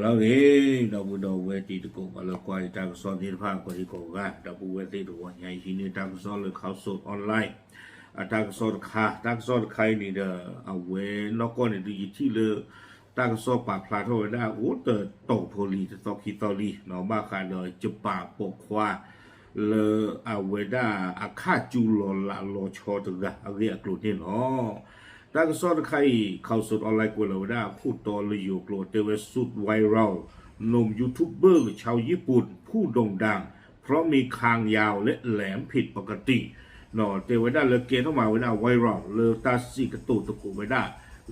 လၢအဂ့ၤ ဒီပုၢ်ဒီဝဲၢ်တံၤသကိး ပှၤလၢကွၢ်ယတၢ်ကစီၣ်သ့ၣ်တဖၣ် ကိးဒံကိးဂၤ ဒီပုၢ်ဝဲၢ်သ့ၣ်တဂီၤညါအံၤ ဟံးန့ၢ်တၢ်ကစီၣ်လၢ Khaosod Online အတၢ်ကစီၣ်တခါ, တၢ်ကစီၣ်တခါအံၤန့ၣ်ဒီး အဝဲနီၢ်ကီၢ်န့ၣ်ဒုး ယထံၣ်လၢ တၢ်ကစီၣ်ပာ်ဖျါထီၣ်ဝဲဒၣ် အိၣ်တတီၤဖိလံ တသီခံသီလံ ဘၣ်ဃးဒီး ယပၣ်ပိာ်ခွါ လၢအဝဲဒၣ်အခၣ်စူလီၤလးလီၤဆီတဂၤအဂ့ၢ်အကျိၤန့ၣ်လီၤ. တၢ်ကစီၣ်တခါအံၤ Khaosod Online ကွဲးလီၤဝဲဒၣ်အခိၣ်တီလၢယိၤကျိာ် တဲဝဲ สุด viral หนุ่มยูทูบเบอร์ชาวญี่ปุ่นผู้โด่งดังเพราะมีคางยาวและแหลมผิดปกติ တဲဝဲဒၣ်လၢကဲထီၣ်မးဝဲဒၣ် viral လၢတၢ်စံးကတိၤသကိးဝဲဒၣ်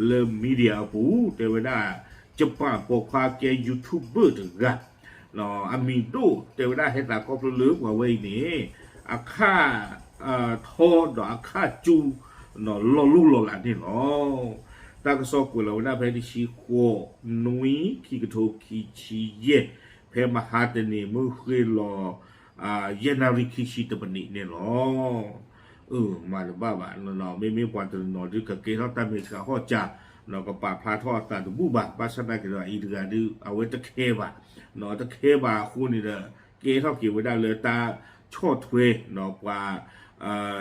လၢ media အပူၤ တဲဝဲဒၣ် ယပၣ်ပိာ်ခွါကဲ YouTuber တဂၤ အမံၤဒိၣ် တဲဝဲဒၣ်ဟဲသးခီဖျိလၢပှၤဝဲအံၤန့ၣ် အခၣ်ထီဒီးအခၣ်စူ လီၤလိၢ်လီၤလးန့ၣ်လီၤ. တၢ်ကစီၣ်ကွဲးလီၤဝဲဒၣ်ဖဲတဆံဃိး နွံ ခံကထိခံဆံယဲၢ် ဖဲမဟါတနံၤ မုၢ်ဃ့ၢ်လီၤ ယဲၢ်နၣ်ရံၣ်ခံဆံတမံးနံးန့ၣ်လီၤ. အၢ မၤတဘၣ်ဘၣ် မ့မ့ၢ်ပှၤတနီၤနီၤဒုး ကကဲထီၣ်တၢ်မဲာ်ဆှးဟီၣ်စၢ် ကပာ်ဖျါထီၣ်အသးတဘူၣ်ဘၣ်. ဘၣ်ဆၣ်သနာ်က့ဒီး အအံၤတဂၤဒုး အဝဲတခဲဘၣ် တခဲဘၣ်အဃိန့ၣ်ဒီး ကဲထီၣ်က့ၤဝဲဒၣ်လၢတၢ် ဆီၣ်ထွဲ ပှၤ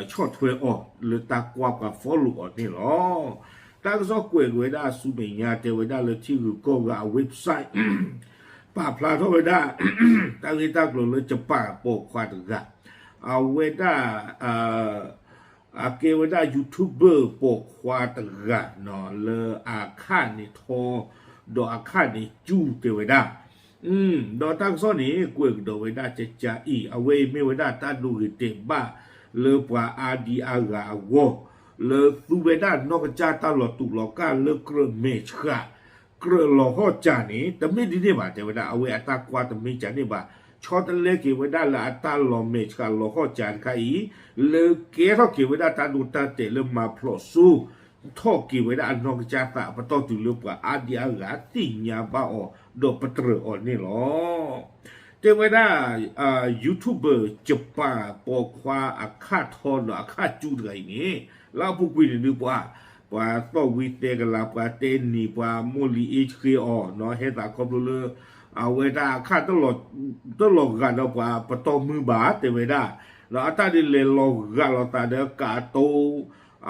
ဆီၣ်ထွဲအီၤလၢတၢ်ကွၢ်ပှၤ follow အီၤန့ၣ်လီၤ. တၢ်ကစီၣ်ကွဲးက့ၤဝဲဒၣ်ဆူမဲာ်ညါ တဲဝဲဒၣ်လၢထံဂုၤကီၢ်ဂၤအ website ပာ်ဖျါထီၣ်ဝဲဒၣ် တၢ်ဂ့ၢ်တၢ်ကျိၤလၢယပၣ်ပိာ်ခွါတဂၤ အဝဲဒၣ် အကဲဝဲဒၣ် YouTuber ပိာ်ခွါတဂၤ လၢအခၣ်န့ၣ်ထီ ဒီးအခၣ်န့ၣ်စူတဲဝဲဒၣ် ဒီးတၢ်ကစီၣ်န့ၣ် ကွဲးကဒီးဝဲဒၣ်ကကါအံၤ အဝဲအံၤမ့ၢ်ဝဲဒၣ်တၢ်ဒိဂ့ၤတဲာ်ဘၣ် လၢပှၤအါဒံအါဂၤအဂီၢ် လၢသူဝဲဒၣ်နီၢ်ကစၢ်တၢ်လီၤတူာ်လီၤကာ်လၢကြၢးမဲာ်ဆှး ကြၢးလီၤဟီၣ်စၢ်န့ၣ် တမ့ၢ်ဒ်န့ၣ်ဘၣ် တဲဝဲဒၣ် အဝဲအတၢ်ကွၢ်တမ့ၢ်ကန့ၣ်ဘၣ် ဆီတလဲက့ၤဝဲဒၣ်လၢအတၢ်လီၤမဲာ်ဆှးလီၤဟီၣ်စၢ်တခါအံၤ လၢကဲထီၣ်က့ၤဝဲဒၣ်တၢ်ဒိတၢ်တဲာ်လၢမၤဖျိးစိ ထီၣ်က့ၤဝဲဒၣ်အနီၢ်ကစၢ်သး ပတီၢ်တုၤလၢပှၤအါဒံအါဂၤသ့ၣ်ညါဘၣ်အီၤ ဒီးပတြၢၤအီၤန့ၣ်လီၤ. တဲဝဲဒၣ် YouTuber ယပၣ်ပိာ်ခွါအခၣ်ထီဒီးအခၣ်စူတဂၤအံၤန့ၣ် လၢအပူၤကွံာ်န့ၣ်ဒုးပှၤ ပှၤသီၣ်ဝံသဲကလၤ ပှၤတဲနံၤ ပှၤမိၢ်လံၤအ့ၣ်ဆှ့အီၤ ဟဲသးခီဖျိလၢ အဝဲဒၣ်အခၣ် တလီၤဂာ်ဒီးပှၤပတီၢ်မုၢ်ဘၣ် တဲဝဲဒၣ် ဒီးအတၢ်ဒ်လဲၤလီၤဂာ်လိာ်သးဒီးကးတိ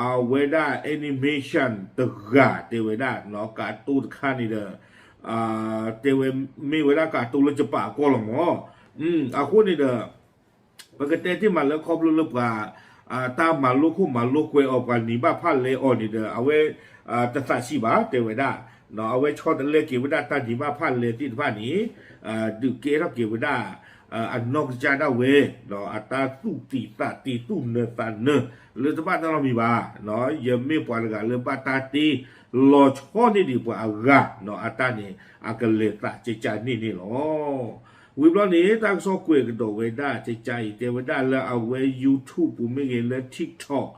အဝဲဒၣ် animation တဂၤ တဲဝဲဒၣ် ကးတိတခါန့ၣ်ဒီး တဲဝဲမ့ၢ်ဝဲဒၣ်ကးတိလၢယပၣ်အကီၢ်လီၤမး အဃိန့ၣ်ဒီး ပကတဲတ့ၢ်မးလၢခီဖျိလၢပှၤ တၢ်မၤလိခိၣ်မၤလိကွဲးအီၤ ပှၤနံၤဘၣ်ဖၣ်လဲအီၤန့ၣ်ဒီး အဝဲ တသးဆံးဘၣ် တဲဝဲဒၣ် အဝဲဆီတလဲက့ၤဝဲဒၣ်တၢ်နံၤဘၣ်ဖၣ်လဲသ့ၣ်တဖၣ်န့ၣ် ဒုးကဲထီၣ်က့ၤဝဲဒၣ် အနီၢ်ကစၢ်ဒၣ်ဝဲ အတၢ်သူၣ်တံၢ်သးတံၢ်သူၣ်နၢၤသးနၢၤ လၢတဘၣ်တၢ်နီတမံၤဘၣ် ယမ့ၢ်ပှၤတဂၤလၢဘၣ်တၢ်တ့ လီၤဆီန့ၢ်ဒံးပှၤအဂၤ အတၢ်န့ၣ် အကလဲၤသးကကါန့ၣ်န့ၣ်လီၤ. ဝံၤဘျီန့ၣ် တၢ်ကစီၣ်ကွဲးကဒီးဝဲဒၣ်ကကါအံၤ တဲဝဲဒၣ်လၢအဝဲ YouTube ပူၤမ့ၢ်ဂ့ၤ လၢ TikTok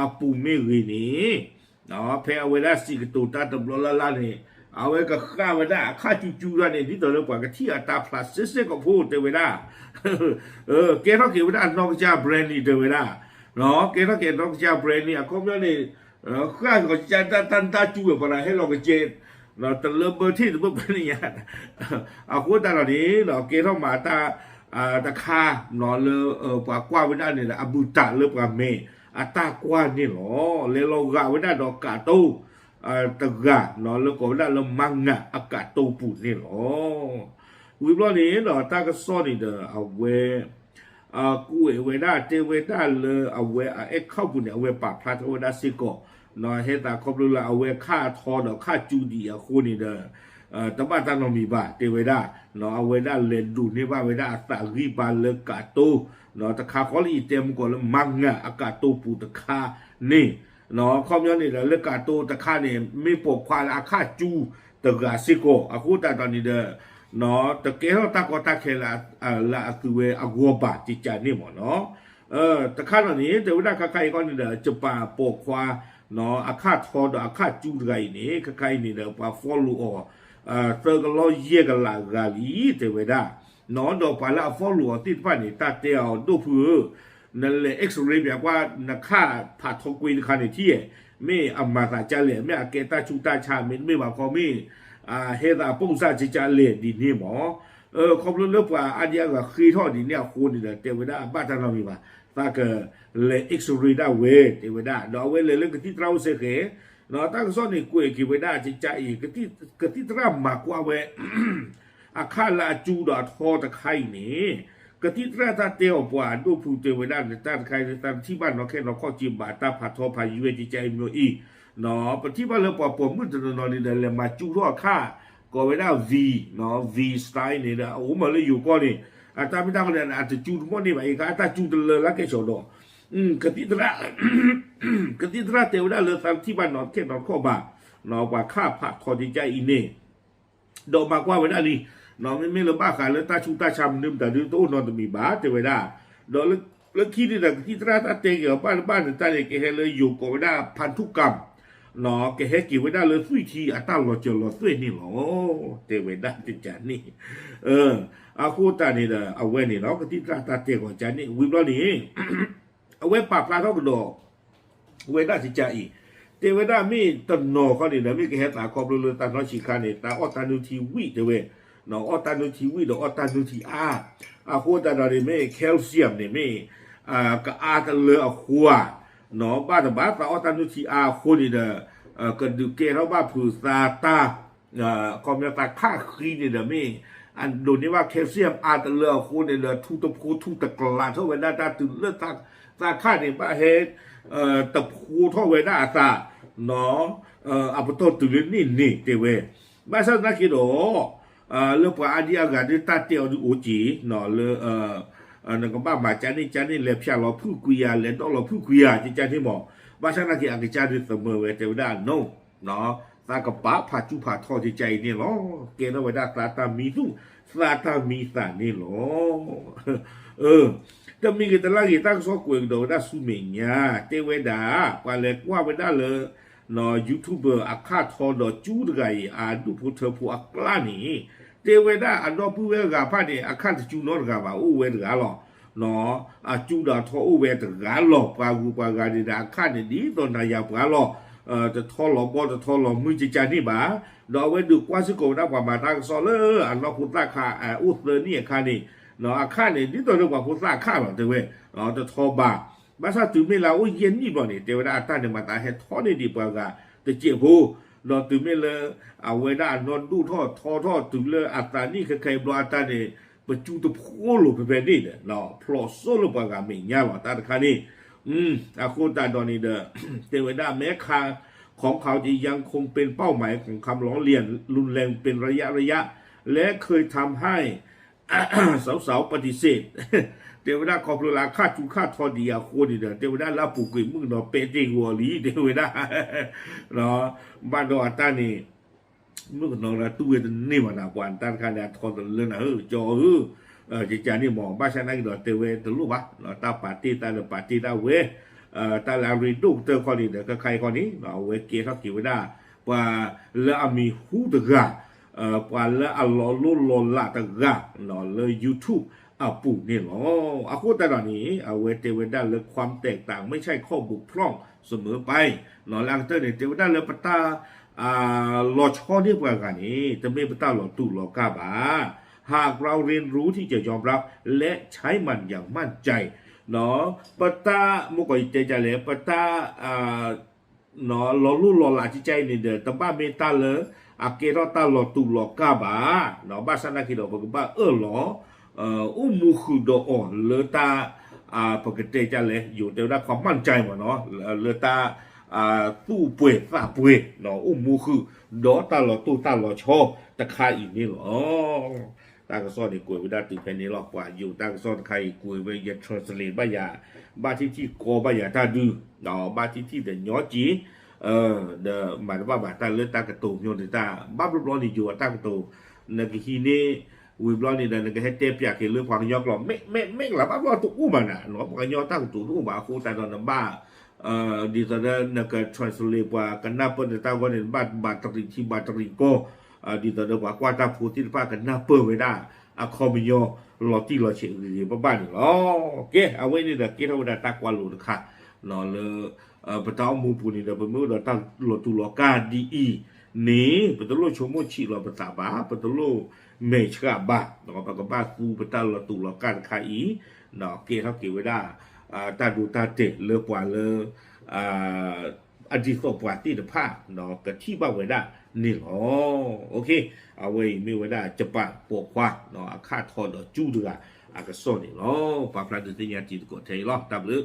အပူၤမ့ၢ်ဂ့ၤန့ၣ် ဖဲအဝဲဒၣ်စံးကတိၤတၢ်တဘျီလၢ်လၢ်န့ၣ် အဝဲကဃၣ်ဝဲဒၣ်အခၣ်စူစူဒၣ်န့ၣ် ဒ်သိးလၢပှၤကထံၣ်အတၢ်ဖျါစ့စ့ကီးဖိ တဲဝဲဒၣ် ကဲထီၣ်က့ၤဝဲဒၣ်အနီၢ်ကစၢ် brand န့ၣ် တဲဝဲဒၣ် ကဲထီၣ်က့ၤအနီၢ်ကစၢ် brand န့ၣ် အခီပညီန့ၣ် ဃၣ်ကီးကစၢ်တၢ်တၢ်တၢ်စူဝဲပှၤလၢဟဲလီၤကစဲ တလၢဘၢထံၣ်တဘၢဖဲန့ၣ်ညါ အဃိသတးဒီးန့ၣ် ကဲထီၣ်မးတၢ် တခါ လၢ ပှၤကွၢ်ဝဲဒၣ်န့ၣ်ဒီး အဘူးတၢ်လၢပှၤမဲာ်အတၢ်ကွၢ်န့ၣ်လီၤ. လဲၤလီၤဂာ်ဝဲဒၣ်ဒီးကးတိ တဂၤ လၢကိးဝဲဒၣ်လၢ မါငၤအကးတိပူၤန့ၣ်လီၤ. ဝံၤဘျီန့ၣ်ဒီး တၢ်ကစီၣ်န့ၣ်ဒီး အဝဲ ကွဲးဝဲဒၣ် တဲဝဲဒၣ်လၢအဝဲအ account ပူၤန့ၣ် အဝဲပာ်ဖျါထီၣ်ဝဲဒၣ်စ့ၢ်ကီး ဟဲသးခီဖျိလၢအဝဲခၣ်ထီဒီးခၣ်စူဒံးအဃိန့ၣ်ဒီး တဘၣ်တၢ်နီတမံၤဘၣ် တဲဝဲဒၣ် အဝဲဒၣ်လဲၤဒိးန့ၢ်ဘၣ်ဝဲဒၣ်အသးဂံၢ်ဘါလၢကးတိ တခါဃီလၢယတဲမုၢ်ကီးလၢ မါငၤအကးတိပူၤတခါန့ၣ် ခီပညီန့ၣ်ဒီး လၢကးတိတခါန့ၣ် မ့ၢ်ပိာ်ခွါလၢအခၣ်စူတဂၤစ့ၢ်ကီး အဃိသတးဒီးန့ၣ်ဒီး တကဲထီၣ်တၢ်ကီတၢ်ခဲလၢအသုဝဲအဂီၢ်ဘၣ် ကကါန့ၣ်မ့ၢ်နီၤ တခါဒီးန့ၣ် တဲဝဲဒၣ်ခါခါအံၤခီန့ၣ်ဒီး ယပၣ်ပိာ်ခွါ အခၣ်ထီဒီးအခၣ်စူတဂၤအံၤန့ၣ် ခါခါအံၤန့ၣ်ဒီး ပှၤ follow အီၤ သၢကလီယဲၢ်ကလးဂၤလံ တဲဝဲဒၣ် ဒီးပှၤလၢအ follow အီၤသ့ၣ်တဖၣ်န့ၣ် တၢ်တဲအီၤဒိၣ်ဖုဧၢ နလဲၤ X-ray ပၠးကွၢ် နခၣ်ဖးထီကွ့တခါန့ၣ်ထံၣ်ဧါ မ့ၢ်အမၤသးကၢ်လဲၣ် မ့ၢ်အကဲတၢ်ဆူးတၢ်ဆါ မ့တမ့ၢ်ဘၣ်ခီ မ့ၢ် ဟဲသးအပိၢ်စၢ်ကကးလဲၣ်ဒ်န့ၣ်မး, ခီဖျိလၢပှၤအါဒံအါဂၤဃ့ထီၣ်ဒ်န့ၣ်အဃိန့ၣ်ဒီး တဲဝဲဒၣ်ဘၣ်တၢ်နီတမံၤဘၣ်, သးကလဲၤ X-ray ဒၣ်ဝဲ တဲဝဲဒၣ်, ဒီးအဝဲလဲၤလၢကသံၣ်သရၣ်အိၣ်စ့ၢ်ကီး, ဒီးတၢ်ကစီၣ်န့ၣ်ကွဲးက့ၤဝဲဒၣ်ကကးအံၤ, ကသံၣ်သရၣ်မၤကွၢ်ဝဲ အခါလၢအကၠူဒီးအထီတခါအံၤန့ၣ်, ကသံၣ်သရၣ်တၢ်တဲအီၤပှၤအဒိၣ်ဖုတဲဝဲဒၣ်န့ၣ် တၢ်တခါအံၤ သးတထံၣ်ဘၣ်နီၢ်ခဲနီၢ်ခီၣ်က့ၤဘၣ်တၢ်ဖးထီဖးယွဲကကးအံၤမ့ၢ်အံၤ, ပထံၣ်ဘၣ်လၢပှၤပိာ်မုၣ်တနီၤနီၤန့ၣ်ဒီး လဲၤမၤကၠူထီၣ်အခါ, ကိးဝဲဒၣ် V, V style န့ၣ်ဒီး အအိၣ်မးလၢယိၤကီၢ်န့ၣ်, အတၢ်မ့ၢ်တၢ်ကီန့ၣ် အတကၠူတမီၢ်န့ၢ်ဘၣ်အံၤ ကတၢ်ကၠူတလၢလၢကဲၣ်ဆိးဒီး ကသံၣ်သရၣ် ကသံၣ်သရၣ်တဲဝဲဒၣ်လၢသးတထံၣ်ဘၣ်နီၢ်ခဲနီၢ်ခီၣ်ဘၣ်, ပှၤခါဖးထီကကးအံၤန့ၣ်, ဒီးမၤကွၢ်ဝဲဒၣ်လံ, မ့မ့ၢ်လၢဘၣ်ဃးလၢတၢ်ဆူးတၢ်ဆါမနုၤမတၤဒုတအိၣ်နီတမံၤဘၣ် တဲဝဲဒၣ်, ဒီးလၢခံန့ၣ်ဒီး ကသံၣ်သရၣ်တၢ်တဲက့ၤအီၤဘၣ်တဘၣ်န့ၣ် တၢ်န့ၣ်ကဟဲလၢယိၤကိးဝဲဒၣ် ဖၣ်ထူၣ်ကၣ် ကဟဲက့ၤဝဲဒၣ်လၢသွံၣ်ထံအတၢ်လီၤစၢၤလီၤသွဲၣ်န့ၣ်လီၤ, တဲဝဲဒၣ်ကကးန့ၣ်, အဃိသတးန့ၣ်ဒီး အဝဲန့ၣ်လီၤ ကသံၣ်သရၣ်တၢ်တဲကီးကန့ၣ် ဝံၤဘျီန့ၣ် အဝဲပာ်ဖျါထီၣ်ကဒီး ဝဲဒၣ်ကကးအံၤ, တဲဝဲဒၣ်မ့ၢ်တနီၤခီန့ၣ်ဒီး မ့ၢ်ကဟဲသးခီဖျိလၢသးနီၢ်ဆံးခါန့ၣ် သးအီၣ်တၢ်နုၢ်ထံဝံၣ်တဲဝဲ, အီၣ်တၢ်နုၢ်ထံဝံၣ်ဒီးအီၣ်တၢ်နုၢ်ထံအါ, အဃိသတးဒီးန့ၣ်မ့ၢ် calcium န့ၣ်မ့ၢ် ကအါတလၢအဃိဧါ, ဘၣ်တဘၣ်သးအီၣ်တၢ်နုၢ်ထံအါအဃိန့ၣ်ဒီး ကဒုးကဲထီၣ်ဘၣ်ဖုးသးတၢ် ခီပညီသးခၣ်ဃံန့ၣ်ဒီးမ့ၢ် အဒိးန့ၢ်ဘၣ် calcium အါတလၢအဃိန့ၣ်ဒီး ထူတဖိထူတကျးထီၣ်ဝဲဒၣ်တၢ်တုၤလၢ သးခၣ်န့ၣ်ဘၣ်ဟဲ တဖိထီၣ်ဝဲဒၣ်အသး အပတီၢ်တုၤလၢန့ၣ်န့ၣ်တဲဝဲ, ဘၣ်ဆၣ်သနာ်က့ဒီး လၢပှၤအါဒံအါဂၤဒ်တၢ်တဲအီၤဒုးအိၣ်က့ၤ လၢ နကဘၣ်မၤကန့ၣ်ကန့ၣ် လဲၤဖၠးလီၤဖုၣ်ကွံာ်ယၤ လဲၤဒီးလီၤဖုၣ်ကွံာ်ယၤ ကကးန့ၣ်မး, ဘၣ်ဆၣ်သနာ်က့အကစၢ်ဒုးသမၢဝဲတဲဝဲဒၣ် no သးကပာ်ဖးစူဖးထီကကးအံၤန့ၣ်လီၤ. ကဲထီၣ်ဝဲဒၣ်သးတၢ်မံသူၣ် သးတၢ်မံသးန့ၣ်လီၤ. တမံၤဂ့ၤတလါဂ့ၤ တၢ်ကစီၣ်ကွဲးကဒီးဝဲဒၣ်ဆူမဲာ်ညါ တဲဝဲဒၣ် ပှၤလဲၤကွၢ်ဝဲဒၣ်လၢ YouTuber အခၣ်ထီဒီးကၠူတဂၤအံၤ အဒူၣ်ဖိထၢဖိအကျါန့ၣ် တဲဝဲဒၣ်အဒီပုၢ်ဝဲၢ်ဂၤဖၣ်န့ၣ် အခၣ်တကၠူနီတဂၤဘၣ် အိၣ်ဝဲတဂၤလီၤ. အကၠူဒီးအထီအိၣ်ဝဲတဂၤလီၤ. ပှၤဂုၤပှၤဂၤန့ၣ်ဒီး အခၣ်န့ၣ်ဒ်သိးနၤယၤပှၤလီၤ. တထီလီၤဘီတထီလီၤမုၢ်ကကးန့ၣ်ဘၣ်. ဒီးအဝဲဒုးကွၢ်စ့ၢ်ကီးဝဲဒၣ်ပှၤမၤတၢ်ကစီၣ်လၢအနီၢ်ဖိသၣ်ခါ အိၣ်သၢနံၣ်အခါန့ၣ် အခၣ်န့ၣ် ဒ်သိးလၢပှၤဖိသၣ်အခၣ်လီၤ တဲဝဲ, တထီဘၣ်. ဘၣ်ဆၣ်တုၤမ့ၢ်လၢအအိၣ်ယဲၢ်နံၣ်ဘျီန့ၣ် တဲဝဲဒၣ်အတၢ်န့ၣ်မၤသးဟဲထီန့ၢ်ဒံးပှၤဂၤတစဲးဖိ, ဒီးတုၤမ့ၢ်လၢ အဝဲဒၣ်အနီၢ်ဒိၣ်ထီၣ်ထီထီၣ်တုၤလၢအသးနံၣ်ခဲခဲအံၤဘျီအတၢ်န့ၣ် ပကၠူတဖိလိၤဖဲဖဲန့ၣ်ဒီး ဖျိးစိလၢပှၤဂၤမဲာ်ညါလီၤ တၢ်တခါန့ၣ် အဃိသတးဒီးန့ၣ်ဒီး တဲဝဲဒၣ် แม้ข่าวของเขาจะยังคงเป็นเป้าหมายของคำล้อเลียน รุนแรงเป็นระยะระยะ และเคยทำให้ สาวๆ ปฏิเสธ တဲဝဲဒၣ်ခီဖျိလၢအခၣ်စူခၣ်ထီဒံးအဃိန့ၣ်ဒီး တဲဝဲဒၣ်လၢအပူၤကွံာ်မုၣ်ကနီၤပဲာ်တ့ၢ်ဂီၤလံ တဲဝဲဒၣ် ဘၣ်ဒီးအတၢ်န့ၣ် မုၣ်ကနီၤလၢတူၢ်ဝဲတန့ၢ်ဘၣ်နၤ ပှၤတၢ်တခါန့ၣ် အထီတလၢနၤဧၢ ကၠီဧၢ, ကကးန့ၣ်မး ဘၣ်ဆၣ်သနာ်က့ဒီးတဲဝဲတလိၣ်ဘၣ် တၢ်ပာ်တ့ၢ်တၢ်ဒီးပာ်တ့ၢ်ဒၣ်ဝဲ, တၢ်လၢအရ့ဒိၣ်ကတၢၢ်ခီန့ၣ်ဒီး ခဲခါအံၤခီန့ၣ် အဝဲကဲထီၣ်က့ၤဝဲဒၣ် ပှၤလၢအမံၤဟူတဂၤ ပှၤလၢအလီၤလိၢ်လီၤလးတဂၤ လၢ YouTube အပူၤန့ၣ်လီၤ. အဃိသတးဒီးန့ၣ် အဝဲတဲဝဲဒၣ်လၢ ความแตกต่างไม่ใช่ข้อบกพร่องเสมอไป လၢအကတၢၢ်န့ၣ် တဲဝဲဒၣ်လၢပတၢ် လီၤဆီန့ၢ်ပှၤဂၤန့ၣ် တမ့ၢ်ပတၢ်လီၤတူာ်လီၤကာ်ဘၣ်. หากเราเรียนรู้ที่จะยอมรับและใช้มันอย่างมั่นใจ ပတၢ် မ့ၢ်ကီးယတဲဒ်လဲၣ် ပတၢ် လီၤလိၢ်လီၤလးကကါအံၤန့ၣ်ဒီး တဘၣ်မ့ၢ်တၢ်လၢ အကဲထီၣ်တၢ်လီၤတူာ်လီၤကာ်ဘၣ်. ဘၣ်ဆၣ်သနာ်က့ဒီး ပကဘၣ်အၢၣ်လီၤ အိၣ်မူဃုာ်ဒီးအီၤလၢတၢ် ပကတဲဒ်လဲၣ် ယိၤတဲဝဲဒၣ် ความมั่นใจ မ့ၢ်နီၤ လၢတၢ် သူၣ်ပှဲၤသးပှဲၤ အိၣ်မူဃုာ် ဒီးတၢ်လီၤတိၢ်တၢ်လီၤဆီတခါအံၤန့ၣ်လီၤ. တၢ်ကစီၣ်န့ၣ်ကွဲးဝဲဒၣ်တုၤဖဲန့ၣ်လီၤ. ပှၤယိၤတၢ်ကစီၣ်တခါအံၤကွဲးဝဲ ယ translate ဘၣ်ယၤ ဘၣ်ထံၣ်ထံၣ်ကီဘၣ်ယၤတၢ်ဒုး ဘၣ်ထံၣ်ထံၣ်ဒီးညီက့ၤ ဒီးမၤတဘၣ်ဘၣ်တၢ်လၢတၢ်ကတိၤမ့ၢ်န့ၣ်တၢ် ဘၣ်ဘျီဘျီန့ၣ်ယိၤအတၢ်ကတိၤ နကဟံးန့ၢ် ဝံၤဘျီန့ၣ်ဒီး နကဟဲတဲပၠးက့ၤလၢပှၤကညီကျိာ် မ့ၢ်မ့ၢ်မ့ၢ်ကလၤဘၣ်ဘျီတအိၣ်ဘၣ်နၤ ပှၤကညီတၢ်ကတိၤတအိၣ်ဘၣ်အဃိသတးဒီးနဘၣ် ဒ်သိးဒီးနက translate ပှၤကနၢ်ပၢၢ်နတၢ်ဂီၢ်န့ၣ် နဘၣ်ဘၣ်တရံးထံဘၣ်တရံးကီၢ် ဒ်သိးဒီးပှၤကွၢ်တၢ်ဖိသ့ၣ်တဖၣ်ကနၢ်ပၢၢ်ဝဲဒၣ် အခီပညီလီၤတံၢ်လီၤဆဲးဂ့ၤဂ့ၤဘၣ်ဘၣ်န့ၣ်လီၤ. ကဲ အဝဲန့ၣ်ဒီးကဲထီၣ်ဝဲဒၣ်တၢ်ကွၢ်လိာ်တခါ လၢ ပတၢ်အိၣ်မူပူၤန့ၣ်ဒီး ပမ့ၢ်အိၣ်ဒီးတၢ်လီၤတူာ်လီၤကာ်ဒ်အံၤ န့ၣ် ပတလိၣ်ဆိကမိၣ်ဆံးလီၤပသးဘၣ်, ပတလိၣ်မဲာ်ဆှးဘၣ်, ပကဘၣ်သူပတၢ်လီၤတူာ်လီၤကာ်တခါအံၤ, ကဲထီၣ်က့ၤဝဲဒၣ် တၢ်ဒိတၢ်တဲာ်လၢပှၤလၢ အဒ်သိးပှၤသ့ၣ်တဖၣ် ကထံၣ်ဘၣ်ဝဲဒၣ်န့ၣ်လီၤ. အဝဲအံၤမ့ၢ်ဝဲဒၣ် ယပၣ်ပိာ်ခွါ အခၣ်ထီဒီးကၠူတဂၤအကစီၣ်န့ၣ်လီၤ. ပာ်ဖျါဒုးသ့ၣ်ညါတံၤသကိးထဲအံၤလီၤ. တၢ်ဘျုး